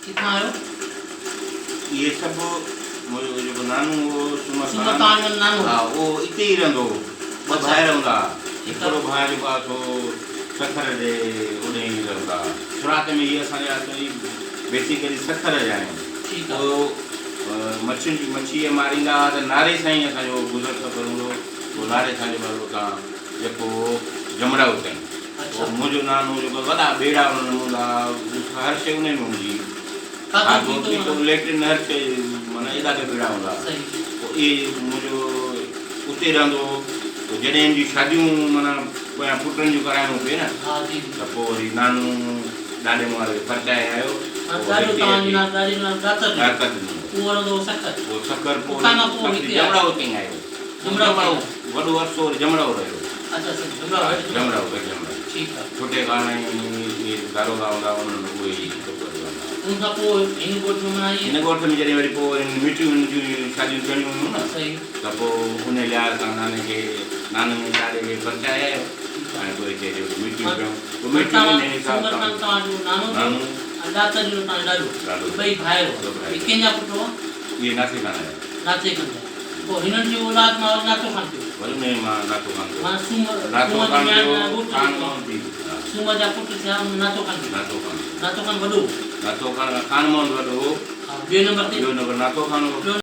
ڪٿان آيو؟ اهي سڀ منهنجو جيڪو نانو هو سومر سومر خان جو نانو ها اهو اتي ئي رهندو هو. ٻه ڀائر هوندا ها. هڪڙو ڀاء جيڪو آهي سو سکر جي اوڏي ئي رهندا ها. شروعات ۾ هي اسان جا سڄي بيسيڪلي سکر جا آهيون. پوء مڇين جي مڇي ماريندا ها ته ناري سان ئي اسان جو گذر سفر هوندو هو. پوء ناري سان جيڪو آهي اتان جيڪو جمڙائو تائين. پوء منهنجو نانو جيڪو وڏا ٻيڙا انهن ۾ هوندا ها. هر شيء انهي ۾ هوندي هئي. کاڌو پيتو ليٽرين هر شيء معنيٰ ايڏا ته ٻيڙا هوندا ها. پوء اهي منهنجو اتي رهندو هو. پوء جڏهن هن جون شاديون معنيٰ پويان پٽن جون ڪرائڻو پئي نه ته پوء وري نانو ڏاڏي مون واري کي پرچائي آيو. پوء هتي اچي ڏاتر ڏنو. پوء سکر پوء جمڙائو تائين آيو. جمڙائو وڏو عرصو وري جمڙائو رهيو. جمڙائو هيٺ جمڙائو. ٺٽي خان ۽ اهي داروغا هوندا هئا انهن اهي ئي ڇوڪر رهندا هئا. هن ڳوٺ ۾ جڏهن وري پوء وري مٽيون هن جون شاديون ٿيڻيون هيون نه ته پوء ان لحاظ سان ناني کي ناني ۽ ڏاڏي کي پرچائي آيو ۽ پوء هتي اچي مٽيون ڪيون پوء مٽيون ان حساب سان نانو ڏاڏو اهي ناٿي خان جا. پوء هنن جي اولاد مان وري ناتو خان ٿيو. وري انهيء مان ناتو خان ٿيو. معنيٰ سومر، ناتو سومر خان جي ٿيو، ميان ڳوٺ خان جيڪو محمد ٿي. ها. سومر جا پٽ ٿيا، ان ۾ ناتو خان ٿيو. ناتو خان. ناتو خان وڏو هو. ناتو خان کان خان محمد وڏو هو. ها، ٻئي نمبر تي. ٻيو نمبر ناتو خان هو. ٽيون.